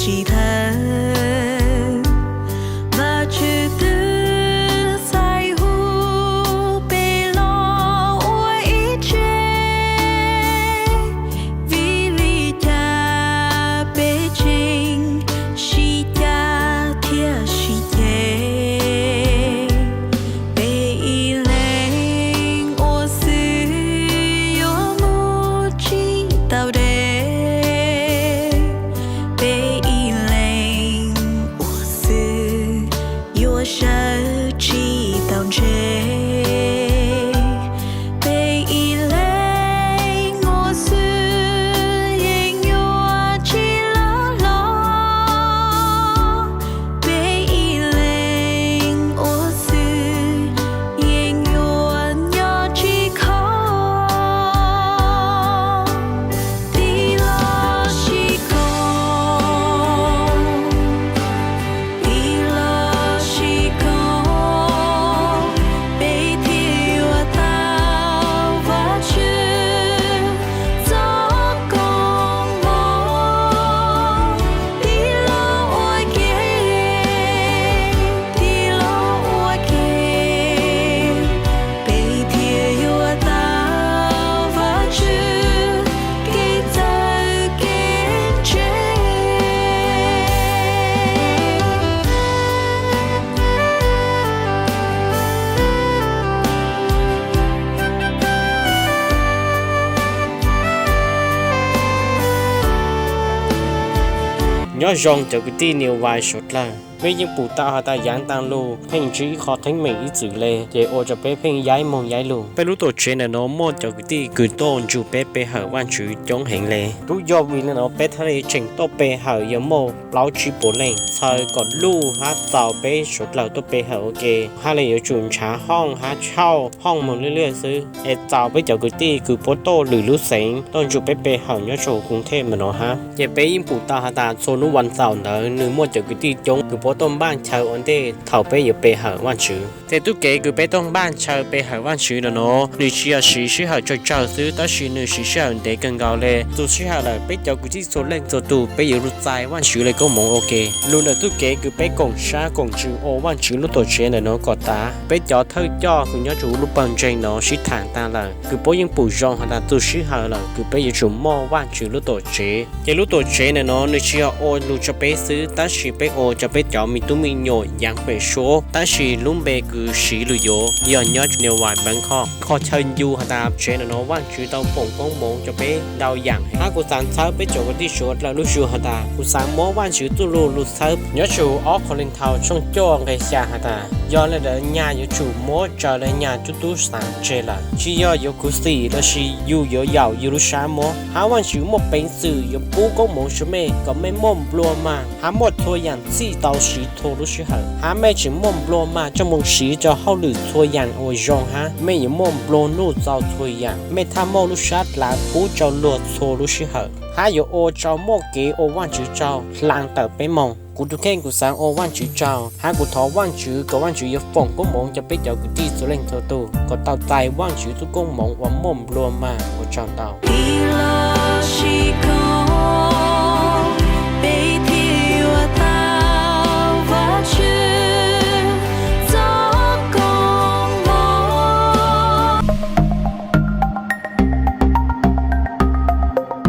tsis tawg. Vajtswv twb txais hu peb los ua ib tse, vim li cas peb tseem sib cav thiab sib ceg? Peb ib leeg ua xwb yuav mus tsis tau deb, peb ib leeg ua xwb yuav sawv tsis tau ntse. Peb ib leeg ua xwb yeej yuav tsis loj hlob, peb ib leeg ua xwb yeej yuav nyob tsis khov. Tig los sib koom, tig los sib koom, peb thiaj yuav tau Vajtswv txoj koob hmoov. Tig los ua ke, tig los ua ke, peb thiaj yuav tau Vajtswv kev txawj kev ntse. Nyob zoo cov kwv tij niam vais suav dlawg, peb yeej pum tau has tas yav tas los pheej ntsib ib qho teeb meem ib txwm le, ces ua rau peb pheej yaib moog yaib lug. Peb lub tuam tsev ntawm no muaj cov kwv tij kws tuaj nrug peb pe hawm Vajtswv coob heev le. Twb yog vim le no peb thiaj li tseem tuaj pe hawm yuav muaj plaub tsib puas leej, txhawm kom luj hab txaus peb suav dlawg tuaj pe hawm ua ke, hab le yuav tsum nrhav hoob hab tshauj hoob moog lwj lwj xwb, es txaus peb cov kwv tij kws puab tuaj lwm lub xeev tuaj nrug peb pe hawm nyob rua huv Koos Thej mas no hab. Ces peb yeej pum tau has tas txhua nub vas xaum ntawd nwg muaj cov kwv tij coob kws puab tuaj npaj chaw ua ntej thaum peb yuav pe hawm Vajtswv. Ces txuj kev kws peb tuaj npaj chaw pe hawm Vajtswv ntawm no, nwg tsis yog siv sij hawm tsawg tsawg xwb, tab sis nwg siv sij hawm ntev kawg nkaus le. Txug sij hawm lawm, peb cov kwv tij txhua leej txhua tug peb yuav lug txais Vajtswv le koob moov ua ke. Lug ntawm txuj kev kws peb koom sab koom ntsws ua Vajtswv lub tuam tsev ntawm no kom tas, peb cov thawj coj kws nyob rua huv lub pawg ntseeg no sib thaam taag lawm, kws puab yeej pum zoo has tas txug sij hawm lawm kws peb yuav tsum muaj Vajtswv lub tuam tsev. Ces lub tuam tsev ntawm no nwg tsis yog ua lug rua peb xwb, tab sis peb ua rua peb cov me tub me nyuam yaav pem suab, tab sis lub npe kws siv lug yuav yog nyob rua New Vine Bangkok. Qhov chaw ncu has tas tsev ntawm no Vajtswv tau foom koob moov rua peb ntau yaam, hab kuv xaav txhawb peb cov kwv tij suav dlawg lub zug has tas kuv xaav muab Vajtswv txuj lug lug txhawb nyob rua ob Kauleethaus tshooj cuaj nqe xya has tas, yog le ntawd nyag yuav tsum muab raws le nyag tub tub xaav tseg lawm. Tsis yog yuav khuv xim lossis yug yuav yaum yug lub sab muab, hab Vajtswv muaj peev xwm yuav pub koob moov rua mej kom mej muaj nplua mag hab muaj txhua yaam txhij tau siv txhua lub sij hawm, hab mej tseem muaj nplua mag coj moo siv rua hauj lwm txhua yaam uas zoo, hab mej yuav muaj nplua nuj txaus txhua yaam. Mej thaj muaj lub sab dlaav pub rua luag txhua lub sij hawm, hab yuav ua rua muaj kev ua Vajtswv tsaug hlaa tawm peb moog. Kuv tug kheej kuv xaav ua Vajtswv tsaug, hab kuv thov Vajtswv kom Vajtswv yuav foom koob moov rua peb cov kwv tij txhua leej txhua tug kom tau txais Vajtswv txuj koob moov uas muaj nplua mag. Ua tsaug ntau. Tig los